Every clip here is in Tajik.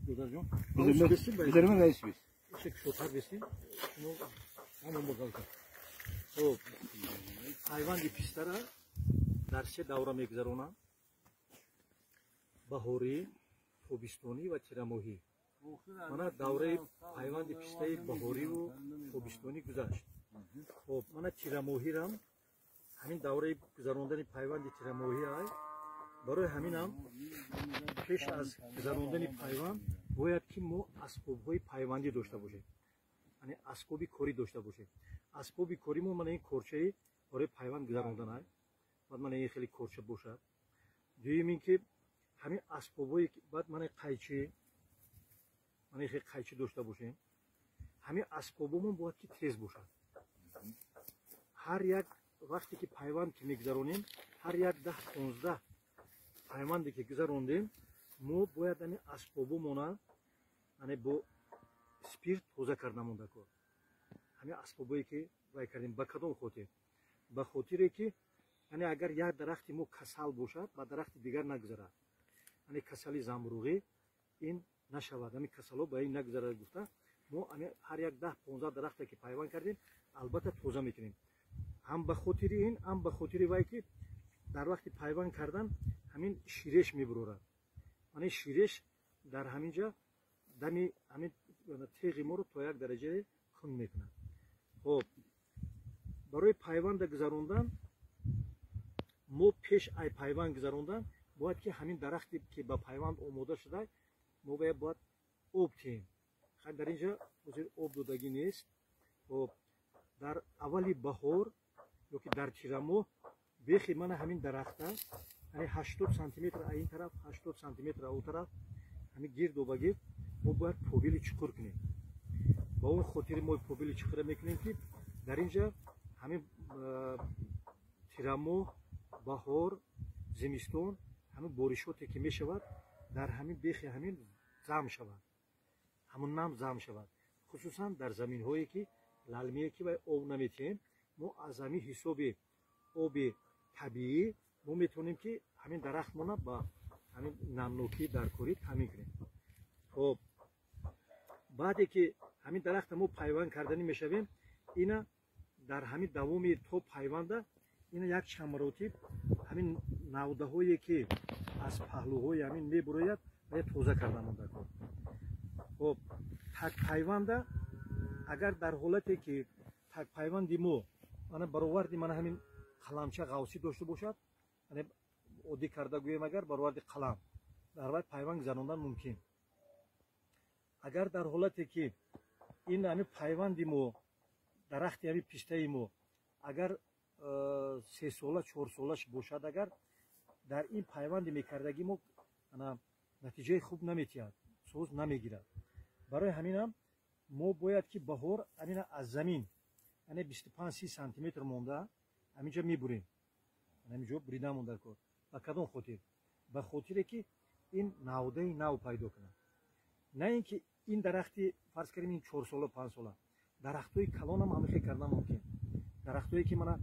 Додарҷон. Хуб, пайванди пистара дар се давра мегузаронам: баҳорӣ, тобистонӣ ва тирамоҳӣ. Мана давраи пайванди пистаи баҳориву тобистонӣ гузашт. Хуб, мана тирамоҳирам ҳамин давраи гузарондани пайванди тирамоҳӣ ай. Барои ҳаминам пеш аз гузарондани пайванд бояд ки мо асбобҳои пайвандӣ дошта бошем, яъне асбоби корӣ дошта бошем. Асбоби корӣ мо мана ин корчаи барои пайванд гузарондан ай, баъд мана ин хеле корча бошад. Дуюм ин ки ҳамин асбобҳое, баъд мана қайчи, мана ин хеле қайчи дошта бошем. Ҳамин асбобомон бояд ки тез бошад. Ҳар як вақте ки пайванд ки мегузаронем, ҳар як 10-15 пайванде ки гузарондем, мо бояд ҳамин асбобомона, яъне бо спирт тоза карда монда кор. Ҳамин асбобое ки вай кардем, ба кадом хотир? Ба хотире ки, яъне агар як дарахти мо касал бошад, ба дарахти дигар нагузарад, яъне касали замбуруғӣ ин нашавад, ҳамин касалҳо ба ин нагузарад гуфта, мо ҳар як 10-15 дарахте ки пайванд кардем, албатта тоза мекунем. Ҳам ба хотири ин, ҳам ба хотири вай ки дар вақти пайванд кардан ҳамин ширеш мебурорад. Яъне ширеш дар ҳамин ҷа дами ҳамин теғи моро то як дараҷае кун мекунад. Хоб, барои пайванда гузарондан мо пеш ай пайванд гузарондан бояд ки ҳамин дарахте ки ба пайванд омода шуда, мо бояд об тиҳем. Хай, дар ин ҷа ҳозир об додагӣ нест. Хоб, дар аввали баҳор ё ки дар тирамоҳ бехи мана ҳамин дарахта, яъне 80 сантиметр а ин тараф, 80 сантиметр а он тараф, ҳамин гирду ба гирд мо бояд побили чуқур кунем. Ба он хотири мо побили чуқура мекунем, ки дар ин ҷа ҳамин тирамоҳ, баҳор, зимистон ҳамин боришоте ки мешавад, дар ҳамин бехи ҳамин зам шавад, ҳамун нам зам шавад. Хусусан дар заминҳое ки лалмие ки вай об наметиҳем, мо аз ҳамин ҳисоби оби табиӣ мо метавонем ки ҳамин дарахтмона ба ҳамин намнокӣ даркорӣ таъмин кунем. Хоб, баъде ки ҳамин дарахта мо пайванд карданӣ мешавем, ина дар ҳамин давоми то пайванда ина як чанд маротиб ҳамин навдаҳое ки аз паҳлӯҳои ҳамин мебурояд, бояд тоза карда монда кор. Хоб, такпайванда агар дар ҳолате ки такпайванди мо мана бароварди мана ҳамин қаламча ғавсӣ дошта бошад, яъне оддӣ карда гӯем, агар бароварди қалам, дар вай пайванд гузарондан мумкин. Агар дар ҳолате ки ин ҳамин пайванди мо, дарахти ҳамин пистаи мо агар 3 сола, 4 солаш бошад, агар дар ин пайванди мекардагӣ мо натиҷаи хуб наметиҳад, соз намегирад. Барои ҳаминам мо бояд ки баҳор ҳамина аз замин, яъне 25-30 сантиметр монда, ҳаминҷа мебурем. Ҳаминҷо бурида монда кор. Ба кадом хотир? Ба хотире ки ин навдаи нав пайдо кунад. На ин ки ин дарахти, фарз кардем, ин 4 сола, 5 сола, дарахтҳои калонам ҳамихел кардан мумкин. Дарахтҳое ки мана,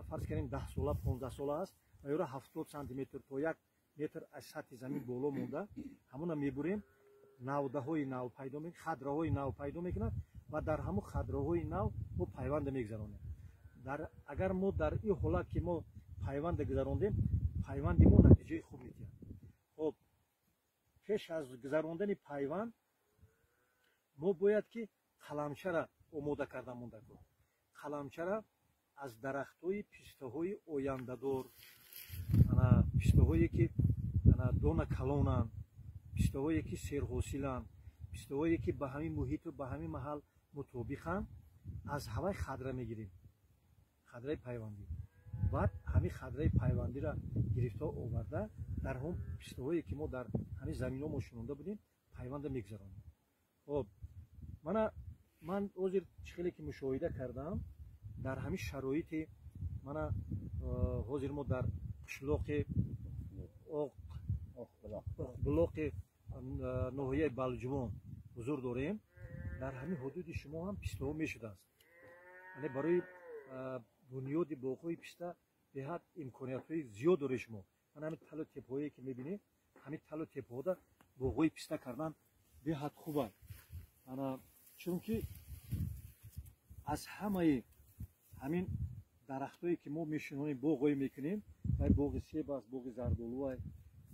фарз кардем, 10 сола, 15 сола аст ва ёра 70 сантиметр то 1 метр аз сатҳи замин боло монда ҳамона мебурем, навдаҳои нав пайдо, хадраҳои нав пайдо мекунад ва дар ҳамон хадраҳои нав мо пайванда мегузаронем. Агар мо дар ин ҳолат ки мо пайванда гузарондем, пайванди мо натиҷаи хуб медиҳад. Хоб, пеш аз гузарондани пайванд мо бояд ки қаламчара омода карда монда кор. Қаламчара аз дарахтҳои пистаҳои ояндадор, ана пистаҳое ки ана дона калонанд, пистаҳое ки серҳосиланд, пистаҳое ки ба ҳамин муҳиту ба ҳамин маҳал мутобиқанд, аз ҳавай хадра мегирем, хадраи пайвандӣ. Баъд ҳамин хадраи пайвандиро гирифта оварда, дар ҳамон пистаҳое ки мо дар ҳамин заминҳо мо шунонда будем, пайванда мегузаронем. Хоб, мана ман ҳозир чӣ хеле ки мушоҳида кардам, дар ҳамин шароити мана ҳозир мо дар қишлоқи Оқбулоқи ноҳияи Балҷувон ҳузур дорем. Дар ҳамин ҳудуди шумо ҳам пистаҳо мешудааст, яъне барои бунёди боғҳои писта беҳад имкониятҳои зиёд доред шумо. Мана ҳамин талу тепҳое ки мебинед, ҳамин талу тепҳода боғҳои писта кардан беҳад хуб аст. Ана чунки аз ҳамаи ҳамин дарахтое ки мо мешинонем, боғҳое мекунем, вай боғи себ аст, боғи зардолу аст,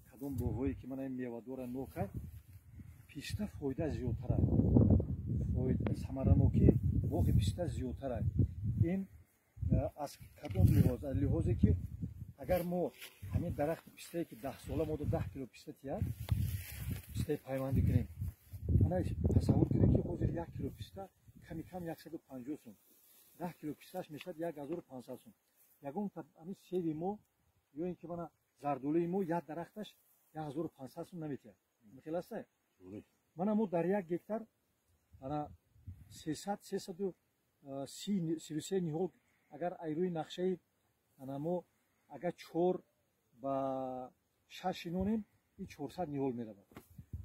кадом боғҳое ки мана мевадора нок аст, писта фоида зиёдтар аст, самаранокии боғи писта зиёдтар аст. Ин аз кадом лиҳоз? Аз лиҳозе ки агар мо ҳамин дарахти пистае ки 10 сола мо 10 кило писта тиҳад, пистаи пайвандӣ кунем, ана тасаввур кунем, ки ҳозир 1 кило писта ками кам 150 сум, 10 кило пистааш мешавад 1500 сум. Ягон ҳамин себи мо ё ин ки мана зардолуи мо як дарахташ 1500 сум наметиҳад. Хел аста? Мана мо дар 1 гектар ана 300, 333 ниҳол, агар айрӯи нақшаи ана мо агар 4 ба 6 шинонем, ин 400 ниҳол меравад.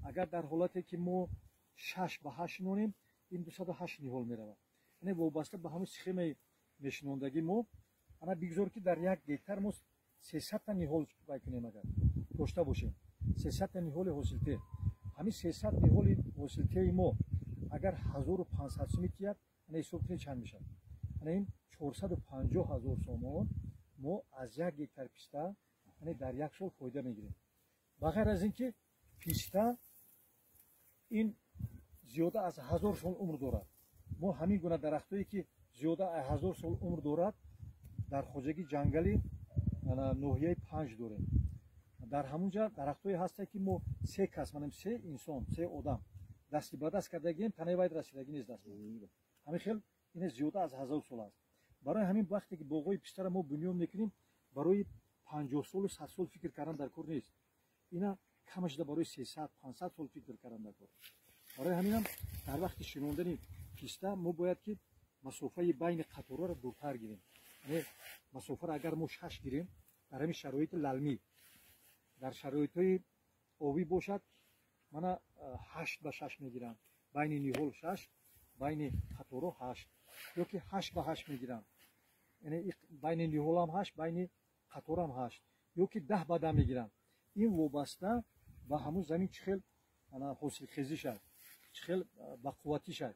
Агар дар ҳолате ки мо 6 ба 8 шинонем, ин 208 ниҳол меравад. Яъне вобаста ба ҳамун схемаи мешинондагӣ мо, ана бигзор ки дар 1 гектар мо 300-та ниҳол вай кунем, агар дошта бошем 300-та ниҳоли ҳосилтеҳ, ҳамин 300 ниҳоли ҳосилтеҳи мо агар 1500 суми тиҳад, ана ҳисоб кунед, чанд мешавад? Ана ин 450 000 сомон мо аз 1 гектар писта, яъне дар як сол фоида мегирем. Ба ғайр аз ин ки писта ин зиёда аз 1000 сол умр дорад. Мо ҳамин гуна дарахтое ки зиёда аз 1000 сол умр дорад, дар хоҷагии ҷангали ноҳияи Панҷ дорем. Дар ҳамун ҷа дарахтое ҳастанд, ки мо се кас, манам се инсон, се одам дасти ба даст кардагием, танаи вайд расидагӣ нест даст. Ҳамин хел ина зиёда аз 1000 сол аст. Барои ҳамин вақте ки боғҳои пистара мо бунёд мекунем, барои 50 солу 100 сол фикр кардан дар кор нест. Ина камашда барои 300, 500 сол фикр кардан дар кор. Барои ҳаминам дар вақти шинондани писта мо бояд ки масофаи байни қаторҳоро дуртар гирем. Яъне масофаро агар мо шаш гирем дар ҳамин шароити лалмӣ, дар шароитҳои обӣ бошад, мана 8 ба 6 мегирам, байни ниҳол шаш, байни қаторҳо ҳашт, ё ки 8 ба 8 мегирам, яъне байни ниҳолам ҳашт, байни қаторам ҳашт, ё ки 10 ба 10 мегирам. Ин вобаста ба ҳамун замин чӣ хел ҳосилхезӣ шад, чӣ хел бақувватӣ шад,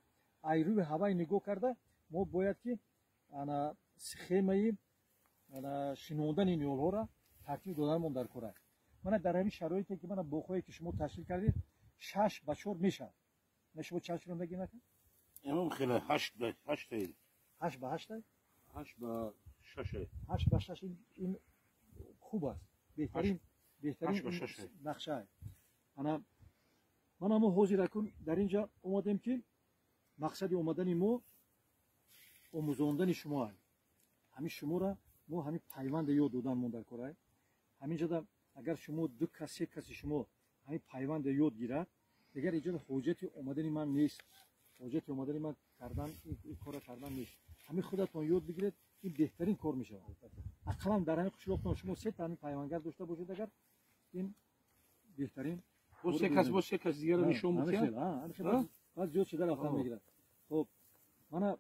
айрӯи ҳавай нигоҳ карда мо бояд ки ана схемаи шинондани ниҳолҳоро тартиб доданамон дар кор аст. Мана дар ҳамин шароите ки мана боғҳое ки шумо ташкил кардед, 6 ба 4 мешавад. На, шумо чанд шинондагӣ накард? Имом хеле 8 ба 8. 8 ба 8? 8 ба 6. 8 ба 6, ин хуб аст, беҳтарин, беҳтарин нақша. Ана мана мо ҳозир акун дар ин ҷа омадем, ки мақсади омадани мо омӯзондани шумо аст. Ҳамин шуморо мо ҳамин пайванда ёд додан мо дар кор аст. Ҳамин ҷода агар шумо ду кас, се каси шумо ҳамин пайванда ёд гирад, дигар иҷода ҳоҷати омадани ман нест, ҳоҷати омадани ман кардан ин кора кардан нест. Ҳамин худатон ёд бигиред, ин беҳтарин кор мешавад. Ақаллан дар ҳамин қишлоқтон шумо се та ҳамин пайвандгар дошта бошед агар, ин беҳтарин. Бо се кас дигара нишон бутия. Баъд зиёд шуда рафтан мегирад. Хоб, мана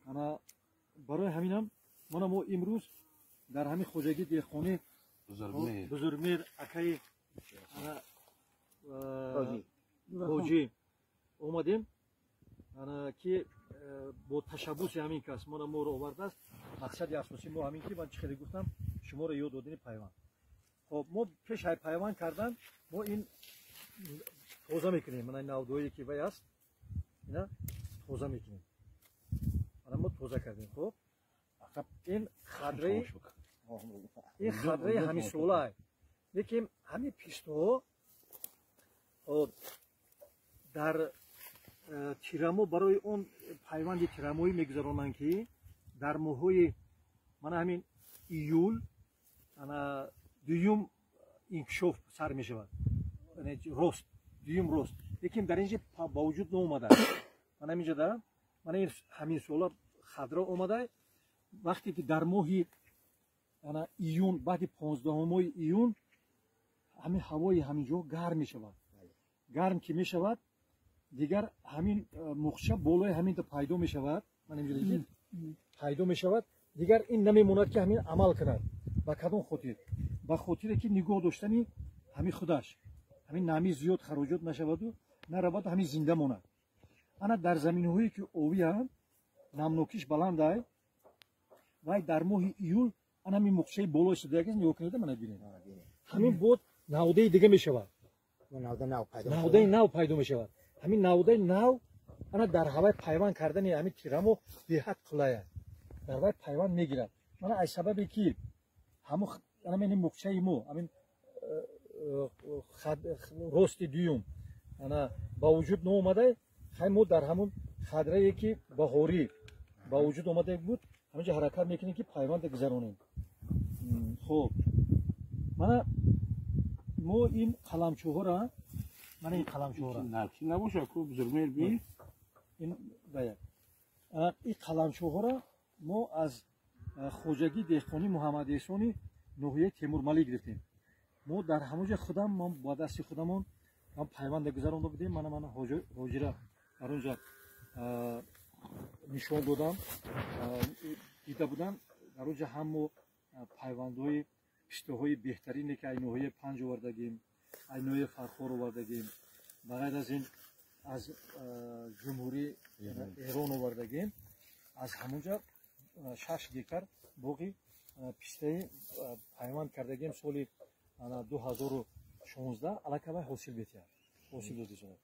ана барои ҳаминам мана мо имрӯз дар ҳамин хоҷагии деҳқонӣ Бузургмер акаи Ҳоҷӣ омадем, ки бо ташаббуси ҳамин кас мона моро овардааст. Мақсади асосии мо ҳамин ки ман чӣ хеле гуфтам, шуморо ёд додани пайванд. Хоб, мо пеш пайванд кардан мо ин тоза мекунем. Мана навдое ки вай аст, ина тоза мекунем. Мана мо тоза кардем. Хоб, ин хадраи ҳамисола, лекин ҳамин пистоҳо дар тирамо барои он пайванди тирамоӣ мегузаронанд, ки дар моҳҳои мана ҳамин июл ана дуюм инкишоф сар мешавад, рост, дуюм рост, лекин дар инҷа ба вуҷуд наомада. Мана ҳаминҷа да мана ин ҳамин сола хадра омада. Вақте ки дар моҳи ана июн, баъди 15-умои июн, ҳамин ҳавои ҳамин ҷо гарм мешавад. Гарм ки мешавад, дигар ҳамин муғча болои ҳаминта пайдо мешавад. Мана инҷо дидед, пайдо мешавад. Дигар ин намемонад ки ҳамин амал кунад. Ба кадом хотир? Ба хотире ки нигоҳ доштани ҳамин худаш. Ҳамин намӣ зиёд хароҷот нашаваду нараваду ҳамин зинда монад. Ана дар заминҳое ки овианд, намнокиш баландай, вай дар моҳи июл ана ҳамин муқчаи боло истодагист, нигоҳ кунед, мана бинед. Ҳамин бод навдаи дига мешавад. Навдаи нав пайдо мешавад. Ҳамин навдаи нав ана дар ҳавай пайванд кардани ҳамин тирамо беҳад қулай аст. Дар вай пайванд мегирад. Мана аз сабабе ки ҳамун ҳамин муқчаи мо ҳамин рости дуюм ана ба вуҷуд наомада, хай мо дар ҳамун хадрае ки баҳорӣ ба вуҷуд омада буд, ҳаминҷо ҳаракат мекунем ки пайванда гузаронем. Хоб, мана мо ин қаламчӯҳоро, мана ин қаламчӯҳоро набошад ку бузургмер би ин бая ин қаламчӯҳоро мо аз хоҷагии деҳқонӣ Муҳаммад Эҳсони ноҳияи Темурмалик гирифтем. Мо дар ҳамонҷо худам мо ба дасти худамон ҳам пайванда гузаронда будем. Мана мана ҳоҷира дар онҷа нишон додам, дида будам. Дар онҷа ҳам мо пайвандҳои пиштаҳои беҳтарине ки ай ноҳияи Панҷ овардагим, ай ноҳияи Фархор овардагим, ба ғайр аз ин аз ҷумҳурии Эрон овардагим, аз ҳамонҷа 6 гектар боғи пиштаи пайванд кардагим соли 2016 аллакай вай ҳосил метиҳад, ҳосил дода шавад.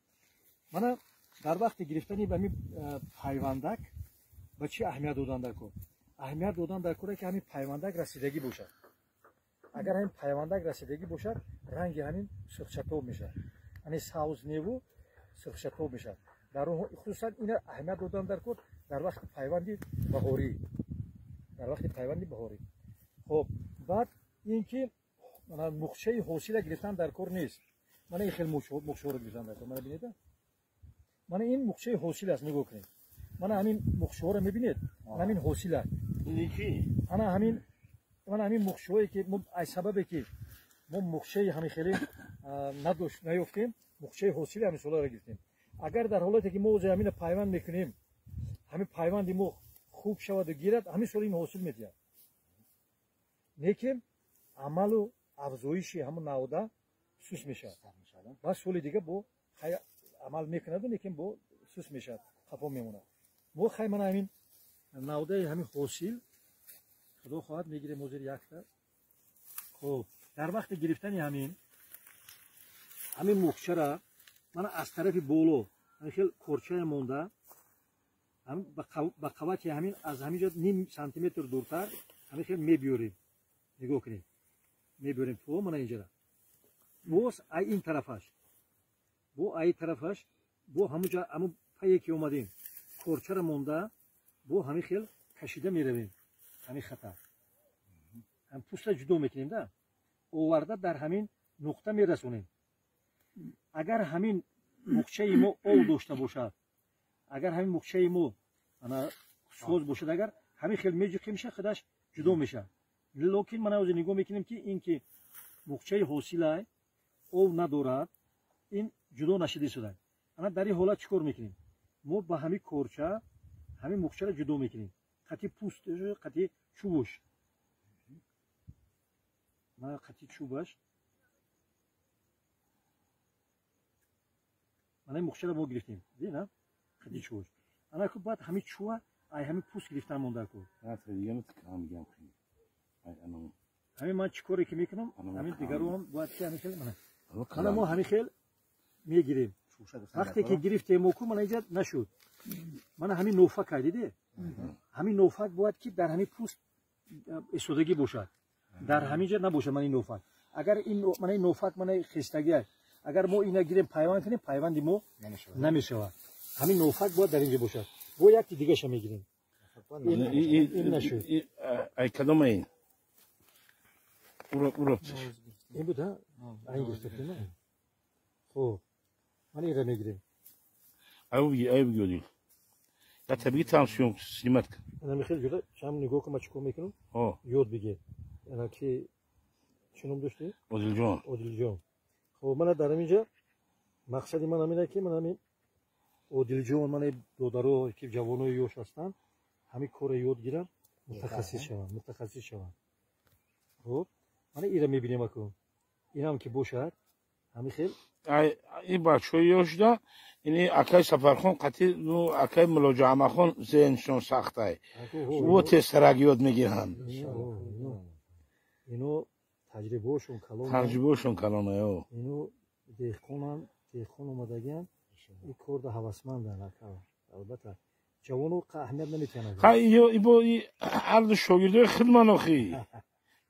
Мана дар вақти гирифтани ба ҳамин пайвандак ба чӣ аҳамият додан дар кор? Аҳамият додан дар коре ки ҳамин пайвандак расидагӣ бошад. Агар ҳамин пайвандак расидагӣ бошад, ранги ҳамин сурхшатоб мешавад, яъне савз неву сурхшатоб мешавад. Дар хусусан ина аҳамият додан дар кор дар вақти пайванди баҳорӣ, дар вақти пайванди баҳорӣ. Хоб, баъд ин ки муқчаи ҳосила гирифтан дар кор нест. Мана ин хел муқчаҳоро гирифтан дар кор. Мана бинед, мана ин муқчаи ҳосил аст, нигоҳ кунед. Мана ҳамин муқчаҳоро мебинед, мана ҳамин ҳосил аст. Ана ҳамин, мана ҳамин муқчаҳое ки мо аз сабабе ки мо муқчаи ҳамин хеле надошт наёфтем, муқчаи ҳосили ҳамин соларо гирифтем. Агар дар ҳолате ки мо ҳозир ҳамина пайванд мекунем, ҳамин пайванди мо хуб шаваду гирад, ҳамин сол ин ҳосил метиҳад. Лекин амалу афзоиши ҳамун навда сус мешавад. Баъд соли дига бо хай амал мекунаду, лекин бо сус мешавад, қафо мемонад. Мо хай мана ҳамин навдаи ҳамин ҳосил худо хоҳад мегирем ҳозир якта. Хоб, дар вақти гирифтани ҳамин муқчара мана аз тарафи боло ҳамин хел корчая монда, ба қавати ҳамин аз ҳамин ҷо ним сантиметр дуртар ҳамин хел мебиёрем. Нигоҳ кунед, мебиёрем то мана инҷара. Боз ай ин тарафаш, бо ай тарафаш, бо ҳамунҷа ҳамун пае ки омадем корчара монда, бо ҳамин хел кашида меравем. Ҳамин хата ҳам пӯста ҷудо мекунем да, оварда дар ҳамин нуқта мерасонем. Агар ҳамин муқчаи мо ов дошта бошад, агар ҳамин муқчаи мо ана соз бошад, агар ҳамин хел меҷиқе мешавад, худаш ҷудо мешавад. Лекин мана ҳозир нигоҳ мекунем ки ин ки муқчаи ҳосилай ов надорад, ин ҷудо нашида истода. Ана дар ин ҳолат чӣ кор мекунем? Мо ба ҳамин корча ҳамин муқчаро ҷудо мекунем, қати пӯст, қати чӯбуш, мана қати чӯбаш. Мана ин муқчаро мо гирифтем, дидед, қати чӯбуш. Ана ку баъд ҳамин чӯба ай ҳамин пӯст гирифтан монда ку. Ҳамин ман чӣ коре ки мекунам, ҳамин дигароам бояд ки ҳамин хел мана. Мана мо ҳамин хел мегирем. Вақте ки гирифтем мо ку мана инҷа нашуд. Мана ҳамин нофак ай, диде? Ҳамин нофак бояд ки дар ҳамин пӯст истодагӣ бошад. Дар ҳамин ҷо набошад мана ин нофак. Агар ин мана ин нофак мана хестагӣ аст, агар мо ина гирем пайванд кунем, пайванди мо намешавад. Ҳамин нофак бояд дар инҷо бошад. Бо якти дигаша мегирем. Ин нашуд. Ай кадома ин? Ура. Ин буд, ҳа? Айн гирифтем. Хоб, мана инро мегирем. Ай бигӯ. Я табиги там съёмку снимать. Ана михел ҷуда чам нигоҳ кун, ман чӣ кор мекунам? Ёд бигир. Ана ки чӣ ном доштӣ? Одилҷон. Одилҷон. Хоб, мана дар ҳамин ҷа мақсади ман ҳамин ки ман ҳамин Одилҷон, мана додаро ки ҷавонои ёш ҳастанд, ҳамин корро ёд гиранд, мутахассис шаванд, мутахассис шаванд. Хоб, мана инро мебинем аку. Инам ки бошад, Ҳамин хел ин бачаҳои ёшда ини акай Сафархон қатӣ ну акай Мулоҷаамахон зеҳншон сахтай. Ӯ тезтарак ёд мегиранд. Ино таҷрибаошон калон. Таҷрибаошон калона. Ино деҳқонанд, деҳқон омадагианд. Ин корда ҳавасманданд ака. Албатта ҷавоно аҳамият наметиҳанд. Ха ибо ҳарду шогирдои хидман охи.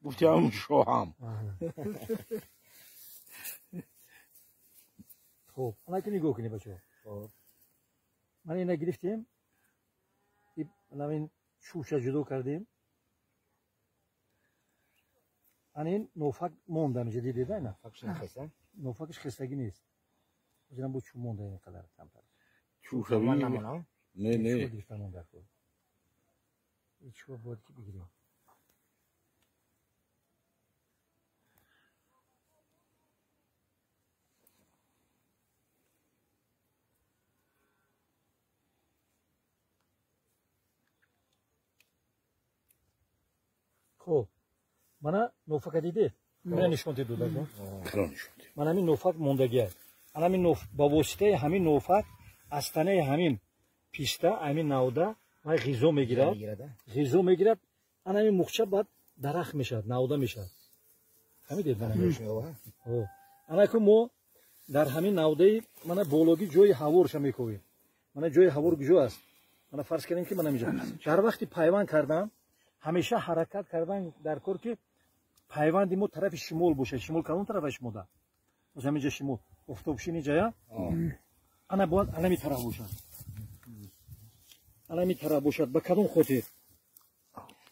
Гуфтиам шоҳам. Хуб, ана ки нигоҳ кунед бачаҳо. Ман ина гирифтем, ин чӯбша ҷудо кардем. Ана ин нофак монда инҷа дидед ина? Нофакаш хестагӣ нест. Ҳозирам бо чӯб монда ин қадар камтар. Чӯбша не не. Чӯб гирифтан монда ку. Ин чӯб бояд ки бигирем. Хуб, мана нофака дидед? Мана нишон дед додагон. Мана ҳамин нофак мондагиаст. Ана ҳамин ба воситаи ҳамин нофак аз танаи ҳамин писта, ҳамин навда вай ғизо мегирад. Ғизо мегирад. Ана ҳамин мухча баъд дарахт мешавад, навда мешавад. Фаҳмидед мана? Ана ку мо дар ҳамин навдаи мана бологӣ ҷои ҳаворша мековем. Мана ҷои ҳавор куҷо аст? Мана фарз кардем ки мана инҷа. Дар вақти пайванд кардан ҳамеша ҳаракат кардан дар кор ки пайванди мо тарафи шимол бошад. Шимол кадом тарафа шимода? Боз ҳаминҷа шимол, офтобшини ҷая. Ана бояд анами тараф бошад. Анами тараф бошад. Ба кадом хотир?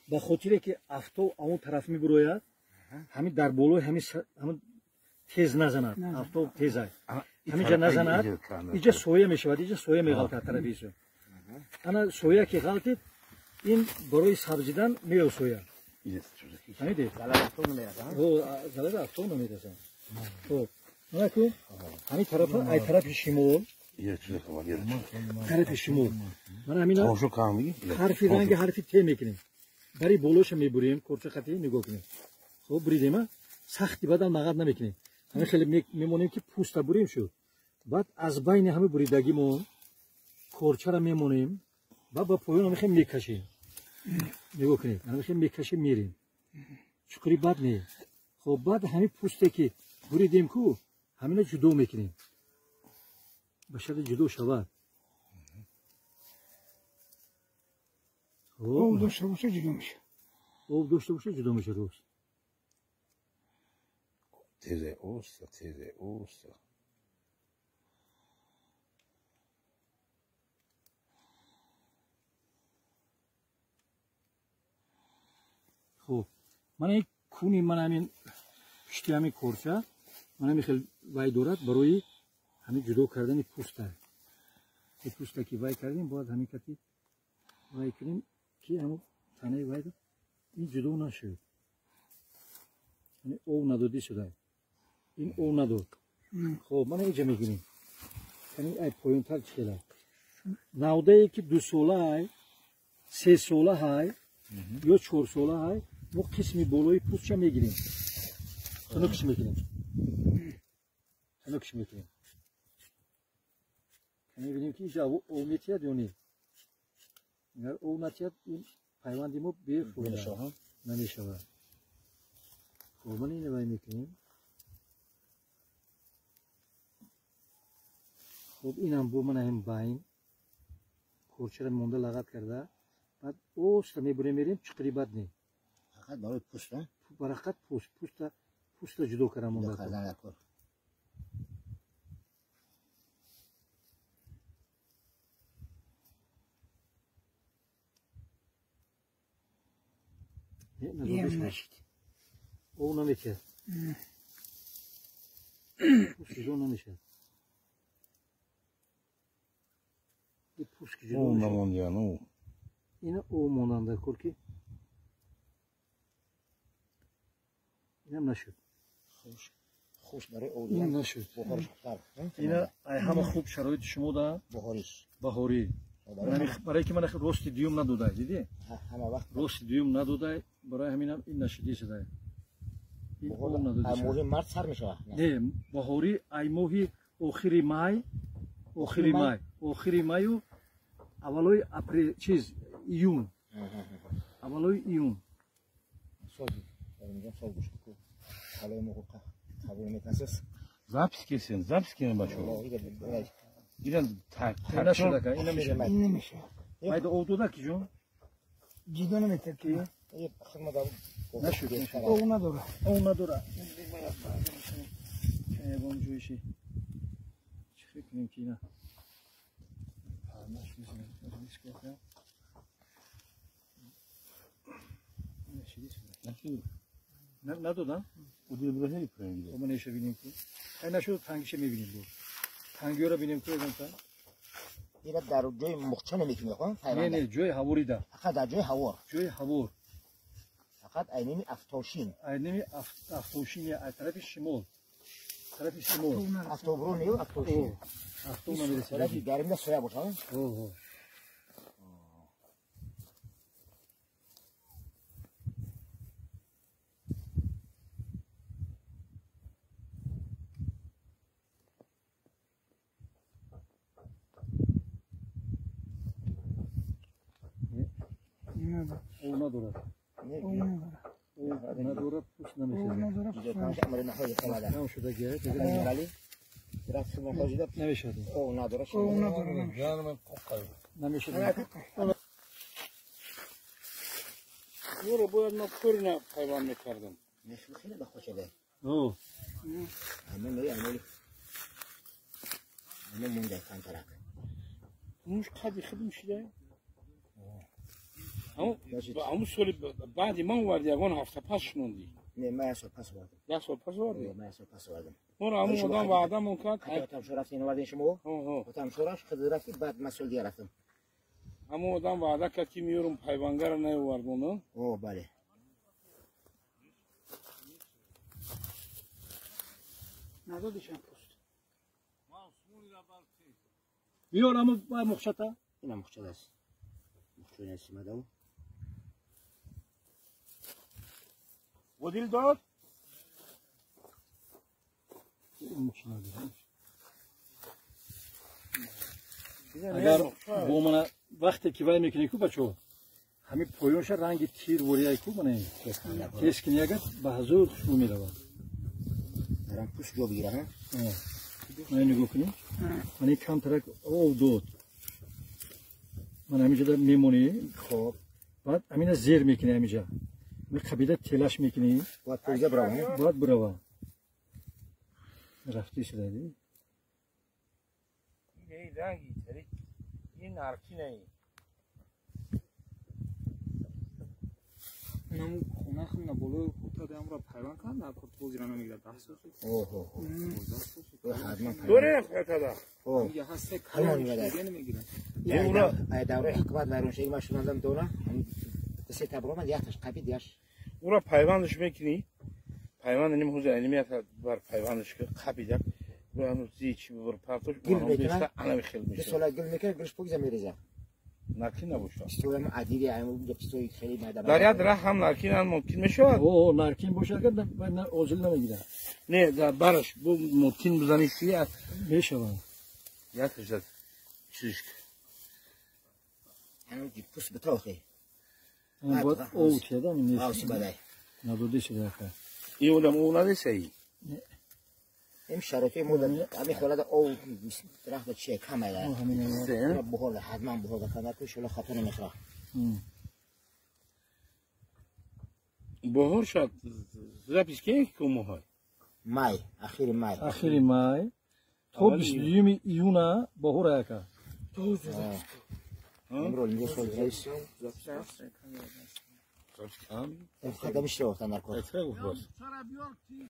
Ба хотире ки афтоб он тараф мебурояд, ҳамин дар болои ҳамин тез назанад. Афтоб тезай. Ҳаминҷа назанад, иҷа соя мешавад, иҷа соя меғалтад тарафи исо. Ана соя ки ғалтид, ин барои сабзидан меосояд. Фаҳмидед? Залали афтоб намерасад. Хуб, ана ку ҳамин тарафа ай тарафи шимол, тарафи шимол. Мана ҳамина ҳарфи ранги ҳарфи Т мекунем. Бари болоша мебурем, корча қатӣ нигоҳ кунем. Хуб, буридем, сахти бадан мағад намекунем. Ҳамин хеле мемонем ки пӯста бурем шуд. Баъд аз байни ҳамин буридагимон корчаро мемонем ва ба поён ҳамин хел мекашем. Нигоҳ кунед, ҳамин хел мекашем, мерем. Чуқури бад не. Хуб, баъд ҳамин пӯсте ки буридем ку, ҳамина ҷудо мекунем. Ба шарти ҷудо шавад. Об дошта боша ҷудо мешавад. Об дошта боша ҷудо мешавад, рост. Тезе оста, тезе оста. Хуб, мана ин куни мана ҳамин пишти ҳамин корча, мана ҳамин хел вай дорад барои ҳамин ҷудо кардани пӯста. Ин пӯста ки вай кардем, бояд ҳамин кати вай кунем ки ҳамон танаи вай ин ҷудо нашуд. Яъне об надодӣ шуда. Ин об надод. Хуб, мана инҷа мегирем. Яъне ай поёнтар чӣ хела. Навдае ки дусолаай, сесолаҳай ё чорсолаҳай, мо қисми болои пӯстша мегирем. Тунукш мекунем. Тунукш мекунем. Мебинем ки инҷа об метиҳад ё не. Агар об натиҳад, ин пайванди мо бефоида намешавад. Хуб, мана ина вай мекунем. Хуб, инам бо мана ҳам байн корчаро монда лағат карда, баъд оста мебурем, мерем, чуқури бад не. Фақат барои пӯст, фақат пӯст, пӯста ҷудо карда монда. Об наметиҳад. Пӯст ҷудо намешавад. Пӯст ки ҷудо Об намондиян, об. Ина об мондан дар кор ки инам нашуд. Хуш барои об. Инам нашуд. Баҳориш хубтар. Ина ай ҳама хуб шароити шумо да баҳориш. Баҳорӣ. Барои ки мана рости дуюм надодай, дидӣ? Ҳама вақт рости дуюм надодай, барои ҳаминам ин нашудӣ шудай. Моҳи март сар мешавад? Не, баҳорӣ ай моҳи охири май, охири май, охири маю аввалои апрел, чиз, июн. Аввалои июн. Запись кесен, запись кунем бачаҳо. Ина нашуда, ина мешавад. Майда об дода ки ҷон? Ҷидо наметад ки? Нашуд. Об надора. Об надора. Ягон ҷойши чӣ фикр кунем ки ина надодам? Оманеша бинем ки. Ай нашуд, тангиша мебинем бо. Тангиёро бинем ку ягон та. Ира дар ҷои мухча намекунӣ, хо? Не, не, ҷои ҳаворида. Фақат дар ҷои ҳавор. Ҷои ҳавор. Фақат айними афтошин. Айними афтошин, ай тарафи шимол. Тарафи шимол. Афтобру не, афтошин. Афтоб намерасад. Тарафи гармида соя бошад, ҳо? Ҳо. Об надорад. Об надорад, пӯст намешавад. Намешавад. Намешавад. Ёро бояд ма корина пайванд мекардам. Муш қади хидм шида? Ҳамун соли баъди ман оварди, ягон ҳафта пас шунонди. Не, ман як сол пас овардам. Як сол пас оварди? Ман як сол пас овардам. Моро ҳамун одам ваъдамон кард. Хотамшо рафтин овардин шумо? Хотамшо рафт, худ рафти, баъд ман сол дигар рафтам. Ҳамун одам ваъда кард ки меёрам, пайвангара наовардон. О, бале. Надодишам пӯст. Биёр ҳамун мухчата. Ина мухчада аст. Мухчаи насимадав. Водил дод? Агар бо мана вақте ки вай мекунӣ ку бачаҳо, ҳамин поёнша ранги тир ворияй ку мана тез кунӣ, агар ба ҳазор хушбӯ меравад. Ранг пӯст ҷо бигира, ҳа? Мана нигоҳ кунӣ, мана ин камтарак об дод. Мана ҳаминҷода мемонӣ, хоб, баъд ҳамина зер мекунӣ ҳаминҷа. Ми қабида телаш мекунӣ. Бояд пӯза бирава, бояд бирава. Рафти шуда ди. Ин ранги тари, ин наркина. Нам хона хна болои хута дамра пайванд кард, на курт бозира намегирад 10 сол. Оҳо. Доре хатада. О. Я ҳаст ҳамон мегирад. намегирад. Ай давраи ҳукумат вайрон шуд, ман шунандам дона. Се табромад, якташ қабид, яш. Ура пайвандаш мекунӣ. Пайванд ним ҳуза анимията бар пайвандаш қабида. Ура ҳанӯз зичи бибар партош. Гил мекунад. Ана хел мешавад. Сола гил мекунад, гилш покиза мереза. Наркин набошад. Пистоям адири, ай пистои хеле майда. Дар як раҳ ҳам наркин ҳам мумкин мешавад? О, наркин бошад, агар озил намегирад. Не, дар бараш бу мумкин бизани си мешавад. Якташ зад чизш. Ҳанӯз пӯст битохи. Бояд об кеда, нест. Об бадай. Надода шуда яка. Ин одам об надесаи? Ин шароити мо ҳамин ҳолата об дарахта чие кам ай. Буҳор ҳатман буҳор канда ку шола хато намехӯрад. Буҳор шояд запись ки ку моҳай? Май, ахири май. Ахири май то 22 июна баҳор яка. Имрӯз инҷо сол раис. Запись кам? Қадамиш рафтан дар кор. Гуфт боз.